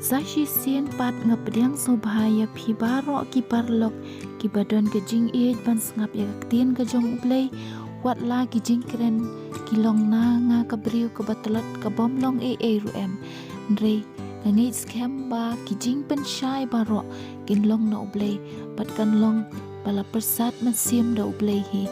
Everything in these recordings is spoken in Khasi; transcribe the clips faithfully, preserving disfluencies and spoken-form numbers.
Sa shisien pat nga pdiang sngewbha ïa phi baroh ki paralok kiba don ka jingïeit ban sngap ïa ka ktien ka jong U Blei, wat la ki jingkren ki long na nga ka briew kaba tlot ka bym long ei ei ruh em. Hynrei nga ngeit skhem ba ki jingpynshai baroh kin long na U Blei, bad kan long ba la pyrsad mynsiem da U Blei hi.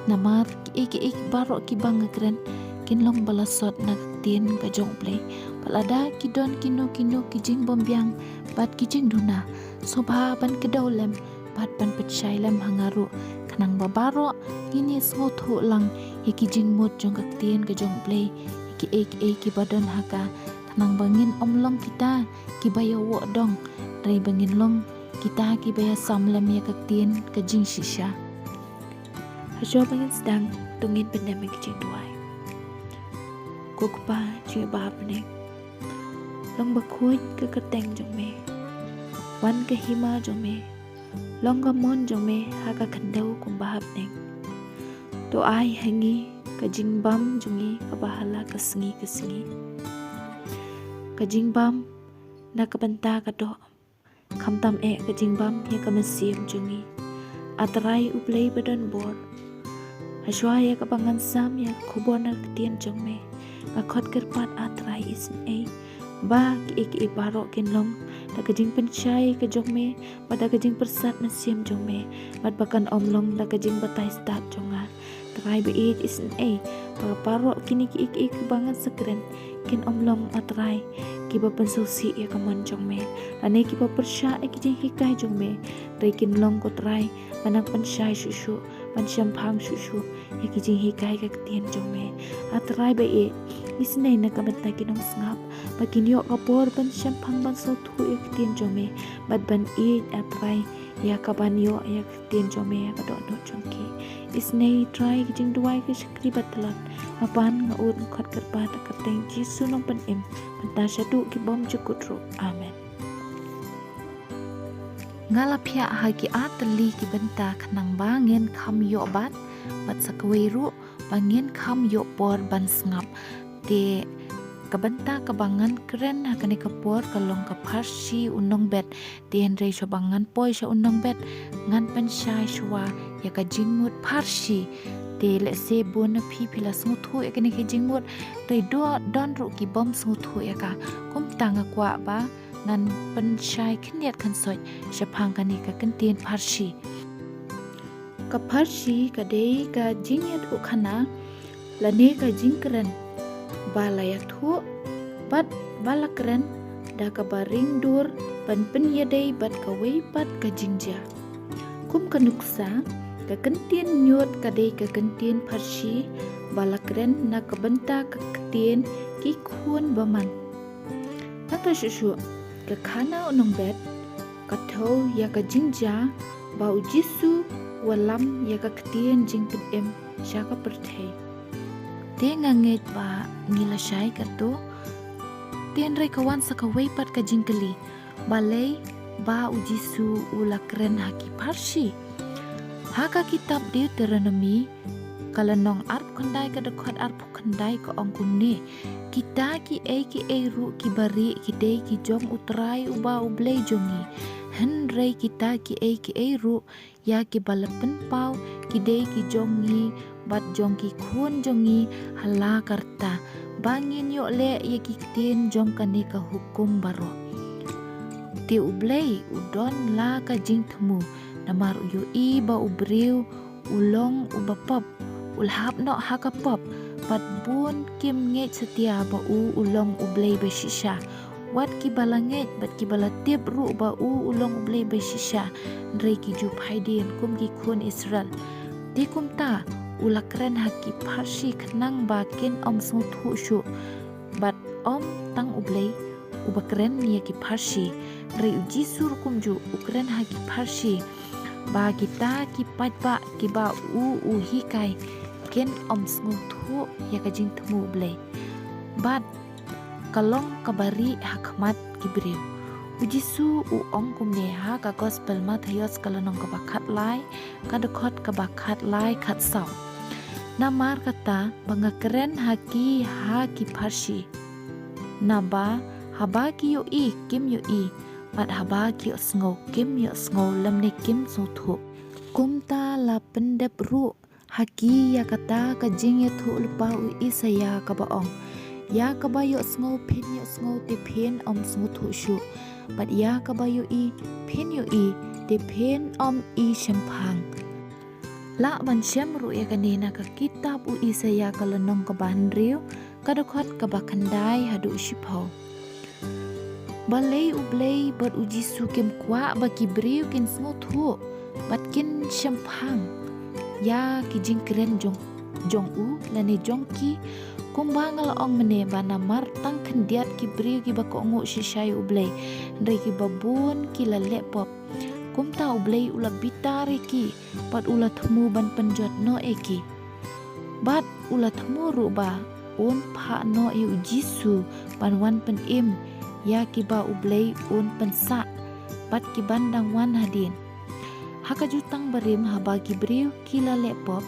Namar kiei kiei baroh kiba nga kren kin long ba la sot na ka ktien ka jong U Blei. Bad lada ki don kino kino ki jingbymbiang bad ki jingduna, sngewbha ban kdew lem bad ban pynshai lem ha nga ruh, khnang ba baroh ngin ïa sngewthuh lang ïa ki jingmut jong ka ktien ka jong U Blei ïa kiei kiei kiba don ha ka, khnang ba ngin ym long kita kiba ïa woh dong, hynrei ba ngin long kita kiba ïa sam lem ïa ka ktien ka jingshisha. Hashwa ba ngin sdang, to ngin pyndem ïa ka jingduwai. Ko Kpa jong ngi ba ha bneng, long bakhuid ka kyrteng jong me, wan ka hima jong me, long ka mon jong me ha ka khyndew kumba ha bneng. To ai ha ngi ka jingbam jong ngi kaba ha la ka sngi ka sngi, ka jingbam na ka bynta ka doh, khamtam eh ka jingbam ïa ka mynsiem jong ngi. A Trai U Blei ba don bor, hashwa ïa kaba ngan sam ïa ka khubor na ka ktien jong me, nga khot kyrpad A Trai isynei ba kiei kiei baroh kin long da ka jingpynshai ka jong me, bad da ka jingpyrsad mynsiem jong me, bad ba kan ym long da ka jingbatai stad jong nga. Trai ba ïeit isynei ba baroh kine kiei kiei kiba ngan sa kren kin ym long A Trai kiba pynsngewsih ïa ka mon jong me, lane kiba pyrshah ïa ki jinghikai jong me, hynrei kin long ko Trai ba nang pynshai shuh shuh, ban shemphang shuh shuh ïa ki jinghikai ka ktien jong me. A Trai ba ïeit, isynei na ka bynta ki nongsngap ba kin ïoh ka bor ban shemphang ban sngewthuh ïa ka ktien jong me, bad ban ïeit A Trai ïa ka ban ïoh ïa ka ktien jong me ha ka dohnud jong ki. Isynei Trai ka jingduwai ka shakri ba tlot nga pan nga ud nga khot kyrpad ha ka kyrteng Jisu Nongpynim, mynta shaduh ki bymjukut ruh. Amen. Nga la phiah ha ki artylli ki bynta khnang ba ngin kham ïoh bat, bad sa kawei ruh ba ngin kham ïoh por ban sngap. Te ka bynta kaba ngan kren ha kane ka por ka long ka pharshi u nongbet. Te hynrei shuwa ba ngan poi sha u nongbet, ngan pynshai shuwa ïa ka jingmut pharshi. Te lehse bun na phi phi la sngewthuh ïa kane ka jingmut, te don ruh ki bym sngewthuh ïa ka. Kumta nga kwah ba ngan pynshai khyndiat khynsoit shaphang kane ka kyntien pharshi. Ka pharshi ka dei ka jingïathuhkhana lane ka jingkren ba la ïathuh bad ba la kren da kaba ring dur ban pynïadei bad kawei pat ka jingjia. Kum ka nuksa, ka kyntien ñiut ka dei ka kyntien pharshi ba la kren na ka bynta ka ktien ki khun bymman. Nangta shuh shuh, ka khana u nongbet ka thew ïa ka jingjia ba U Jisu u lam ïa ka ktien jingpynim sha ka pyrthei. Te nga ngeit ba ngi la shai katto. Te hynrei ka wan sa kawei pat ka jingkylli, balei ba U Jisu u la kren ha ki pharshi? Ha ka kitab Deuteronomi ka lynnong arphew khyndai ka dkhot arphew khyndai ka ong kumne: Kita kiei kiei ruh kiba rieh ki dei ki jong U Trai uba U Blei jong ngi, hynrei kita kiei kiei ruh ïa kiba la pynpaw ki dei ki jong ngi bad jong ki khun jong ngi ha la ka rta, ba ngin ïoh leh ïa ki ktien jong kane ka hukum baroh. Te U Blei u don la ka jingthmu, namar u ïohi ba u briew u long uba pop, u la hap noh ha ka pop, bad bun kim ngeit satia ba u u long U Blei ba shisha. Wat kiba la ngeit bad kiba la tip ruh ba u u long U Blei ba shisha, hynrei ki ju phai dien kum ki khun Israel. Te kumta u la kren ha ki pharshi khnang ba kin ym sngewthuh shuh. Bad ym tang U Blei uba kren ïa ki pharshi, hynrei U Jisu ruh kumjuh u kren ha ki pharshi, ba kita ki paidbah kiba u u hikai kin ym sngewthuh ïa ka jingthmu U Blei. Bad ka long kaba rieh ha khmat ki briew. U Jisu u ong kumne ha ka Gospel Mathaios ka lynnong kaba khatlai, ka dkhot kaba khatlai khatsaw: Namar kata ba nga kren ha ki ha ki pharshi, naba Haba ki ïohi kim ïohi, bad haba ki ïohsngew kim ïohsngew lymne kim sngewthuh. Kumta la pyndep ruh ha ki ïa kata ka jingïathuhlypa u Isaïah kaba ong: Ïa kaba ïohsngew phin ïohsngew te phin ym sngewthuh shuh, bad ïa kaba ïohi phin ïohi te phin ym i shemphang. Lah ban shem ruh ïa kane na ka kitab u Isaïah ka lynnong kaba hynriew, ka dkhot kaba khyndai haduh shiphew. Balei U Blei bad U Jisu kim kwah ba ki briew kin sngewthuh bad kin shemphang ïa ki jingkren jong, jong u lane jong ki? Kumba nga la ong mynne ba namar tang khyndiat ki briew kiba kohnguh shisha ïa U Blei, hynrei kiba bun ki la leh pop. Kumta U Blei u la bitar ïa ki, bad u la thmu ban pynjot noh ïa ki. Bad u la thmu ruh ba un phah noh ïa U Jisu ban wan pynim ïa kiba U Blei un pynsah bad kiban dang wan hadien. Ha ka jutang barim haba ki briew ki la leh pop,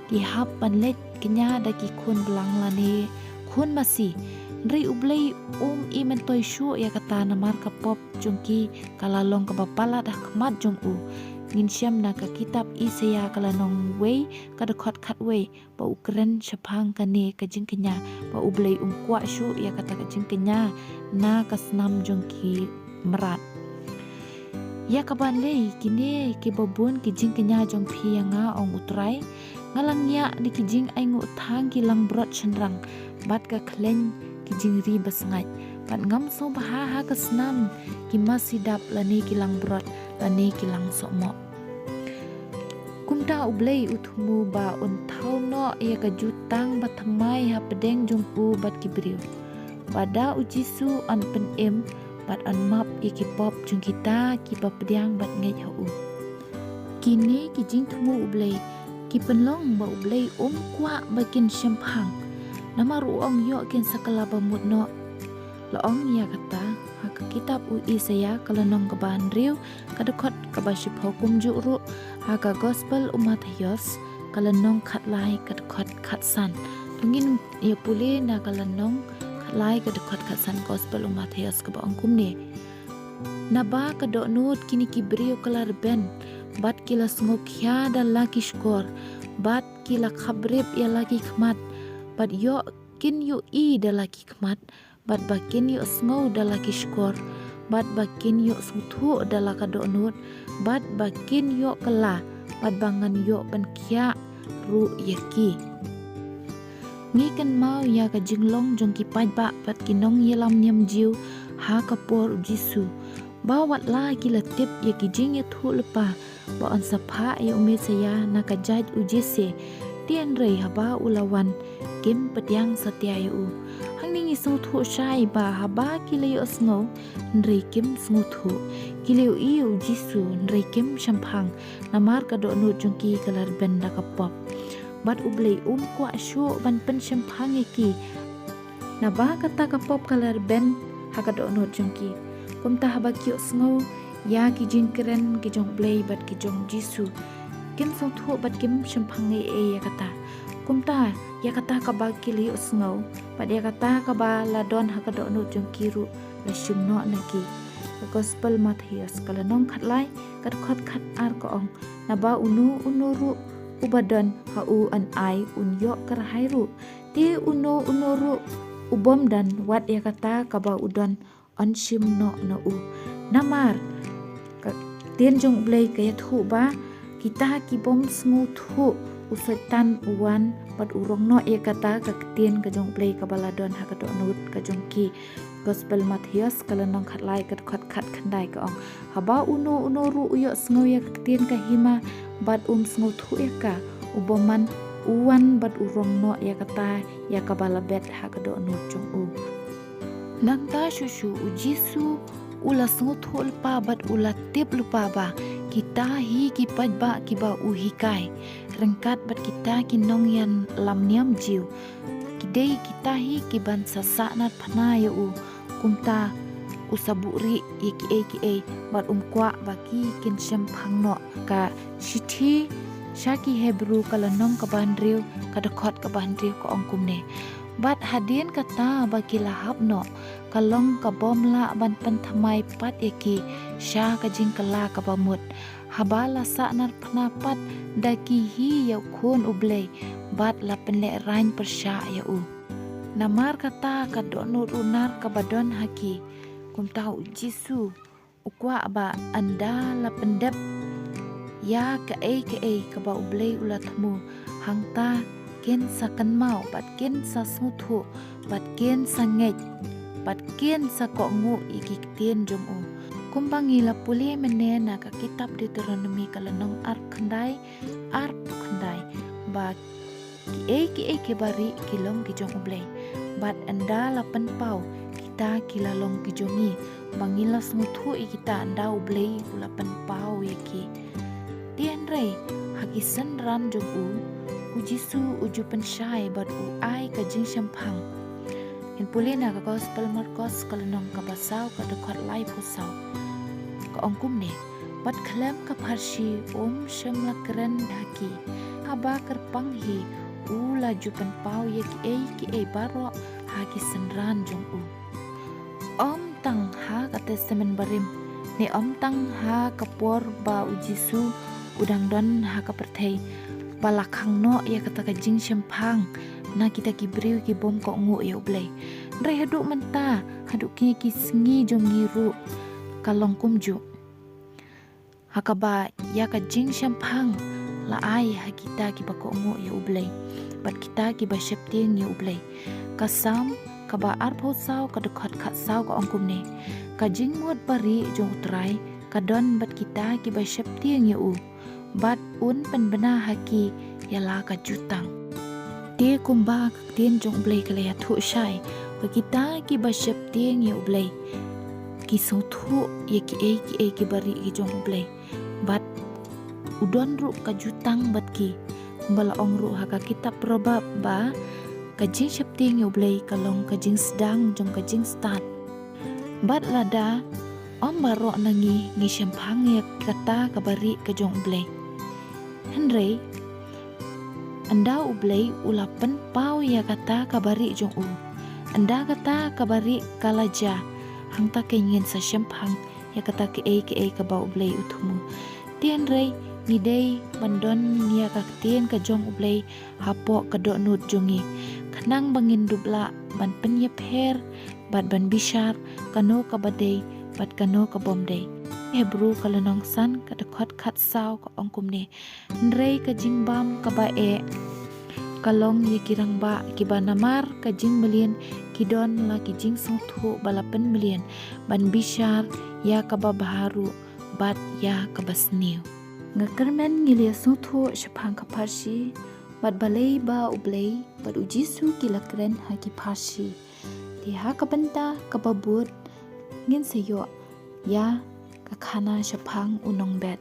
ki hap ban leit kñia da ki khun blang lane khun masi. Hynrei U Blei um i myntoi shuh ïa kata namar ka pop jong ki ka la long kaba palat ha khmat jong u. Ngin shem na ka kitab Isaïah ka lynnong wei ka dkhot khatwei ba u kren shaphang kane ka jingkñia, ba U Blei um kwah shuh ïa kata ka jingkñia na ka snam jong ki mrad. Ïa kaba lei kine kiba bun ki jingkñia jong phi ïa nga, ong U Trai, nga la ngiah da ki jingainguh thang ki langbrot shynrang bad ka khleiñ ki jingri basngaid, bad ngam sngewbha ha ka snam ki masi dap lane ki langbrot lane ki langsohmoh. Kumta U Blei u thmu ba un thaw noh ïa ka jutang bathymmai hapdeng jong u bad ki briew, ba da U Jisu yn pynim bad yn map ïa ki pop jong kita kiba pdiang bad ngeit ha u. Kine ki jingthmu U Blei ki pynlong ba U Blei um kwah ba kin shemphang, namar u ong ïoh kin sa kylla bamut noh. La ong ïa kata ha ka kitab u Isaïah ka lynnong kaba hynriew ka dkhot kaba shiphew, kumjuh ruh ha ka Gospel u Mathaios ka lynnong khatlai ka dkhot khatsan. To ngin ïa pule na ka lynnong khatlai ka dkhot khatsan, Gospel u Mathaios, kaba ong kumne: Naba ka dohnud kine ki briew ka la rben, bad ki la sngewkhia da la ki shkor, bad ki la khaprip ïa la ki khmat, bad ïoh kin ïohi da la ki khmat, bad ba kin ïohsngew da la ki shkor, bad ba kin ïohsngewthuh da la ka dohnud, bad ba kin ïoh kylla, bad ba ngan ïoh pynkhiah ruh ïa ki. Ngi kynmaw ïa ka jinglong jong ki paidbah bad ki nongïalam niam Jiw ha ka por u Jisu, ba wat la ki la tip ïa ki jingïathuhlypa ba yn sa phah ïa u Messaïah na ka jait u Jesse. Te hynrei haba u la wan, kim pdiang satia ïa u. Hangne ngi sngewthuh shai ba haba ki la ïohsngew, hynrei kim sngewthuh. Ki la ïohi ïa u Jisu, hynrei kim shemphang, namar ka dohnud jong ki ka la rben da ka pop. Bad U Blei um kwah shuh ban pynshemphang ïa ki, naba kata ka pop ka la rben ha ka dohnud jong ki. Kumta haba ki ïohsngew ïa ki jingkren ki jong U Blei bad ki jong u Jisu, kim sngewthuh bad kim shemphang ei ei ïa kata. Kumta ïa kata kaba ki la ïohsngew bad ïa kata kaba la don ha ka dohnud jong ki ruh la shim noh na ki. Ka Gospel Mathaios ka lynnong khatlai ka dkhot khatar ka ong: Naba uno uno ruh uba don, ha u yn ai, un ïoh kyrhai ruh. Te uno uno ruh u bym don, wat ïa kata kaba u don yn shim noh na u. Namar ka ktien jong U Blei ka ïathuh ba kita ki bym sngewthuh, u Soitan u wan bad u rong noh ïa kata ka ktien ka jong U Blei kaba la don ha ka dohnud ka jong ki. Gospel Mathaios ka lynnong khatlai ka dkhot khatkhyndai ka ong: Haba uno uno ruh u ïohsngew ïa ka ktien ka hima bad um sngewthuh ïa ka, u bymman u wan bad u rong noh ïa kata ïa kaba la bet ha ka dohnud jong u. Nangta shuh shuh u Jisu u la sngewthuh lypa bad u la tip lypa ba kita hi ki paidbah kiba u hikai, ryngkat bad kita ki nongïalam niam Jiw. Ki dei kita hi kiban sa sahnarphna ïa u. Kumta u sa buhrieh ïa kiei kiei bad um kwah ba ki kin shemphang noh. Ka shithi sha ki Hebru ka lynnong kaba hynriew ka dkhot kaba hynriew ka ong kumne: Bad hadien kata ba ki la hap noh, ka long ka bym lah ban pynthymmai pat ïa ki sha ka jingkylla kaba mut, haba la sahnarphna pat da ki hi ïa u Khun U Blei, bad la pynlehraiñ pyrshah ïa u. Namar kata ka dohnud runar kaba don ha ki. Kumta U Jisu u kwah ba ynda la pyndep ïa kaei kaei kaba U Blei u la thmu, hangta kin sa kynmaw, bad kin sa sngewthuh, bad kin sa ngeit, bad kin sa kohnguh ïa ki ktien jong u. Kumba ngi la pule mynne na ka kitab Deuteronomi ka lynnong arphew khyndai, arphew khyndai, ba kiei kiei kiba rieh ki long ki jong U Blei. Bad ynda la pynpaw, kita ki la long ki jong ngi, ba ngi la sngewthuh ïa kita ynda U Blei u la pynpaw ïa ki. Te hynrei ha ki synran jong u, U Jisu u ju pynshai bad u ai ka jingshemphang. Ngin pule na ka Gospel Markos ka lynnong kaba saw ka dkhot laiphew saw. Ka ong kumne: Bad khlem ka pharshi um shym la kren ha ki. Haba kyrpang hi u la ju pynpaw ïa kiei kiei baroh ha ki synran jong u. Ym tang ha ka Testament Barim, ne ym tang ha ka por ba U Jisu u dang don ha ka pyrthei, ba la khang noh ïa kata ka jingshemphang na kita ki briew ki bym kohnguh ïa U Blei. Hynrei haduh mynta, haduh kine ki sngi jong ngi ruh, ka long kumjuh. Ha kaba ïa ka jingshemphang la ai ha kita kiba kohnguh ïa U Blei, bad kita kiba sheptieng ïa U Blei. Ka Salm kaba arphew saw ka dkhot khatsaw ka ong kumne: Ka jingmut barieh jong U Trai ka don bad kita kiba sheptieng ïa u, bad un pynbna ha ki ïa la ka jutang. Te kumba ka ktien jong U Blei ka la ïathuh shai, ba kita kiba sheptieng ïa U Blei ki sngewthuh ïa kiei kiei kiba rieh ki jong U Blei, bad u don ruh ka jutang bad ki. Kumba la ong ruh ha ka kitab Proverb ba ka jingsheptieng ïa U Blei ka long ka jingsdang jong ka jingstad. Bad lada ym baroh na ngi ngi shemphang ïa kata kaba rieh ka jong U Blei, hynrei ynda U Blei u la pynpaw ïa kata kaba rieh jong u, ynda kata kaba rieh ka la jia, hangta keiñ ngin sa shemphang ïa kata kaei kaei kaba U Blei u thmu. Te hynrei ngi dei ban don ïa ka ktien ka jong U Blei hapoh ka dohnud jong ngi, khnang ba ngin dup lah ban pynïapher bad ban bishar kano kaba dei bad kano ka bym dei. Hebru ka lynnong san ka dkhot khatsaw ka ong kumne: Hynrei ka jingbam kaba eh ka long ïa ki rangbah kiba namar ka jingmlien ki don la ki jingsngewthuh ba la pynmlien ban bishar ïa kaba bha ruh bad ïa kaba sniew. Nga kyrmen ngi la ïasngewthuh shaphang ka pharshi, bad balei ba U Blei bad U Jisu ki la kren ha ki pharshi. Te ha ka bynta kaba bud ngin sa ïoh ïa ka khana shaphang u nongbet.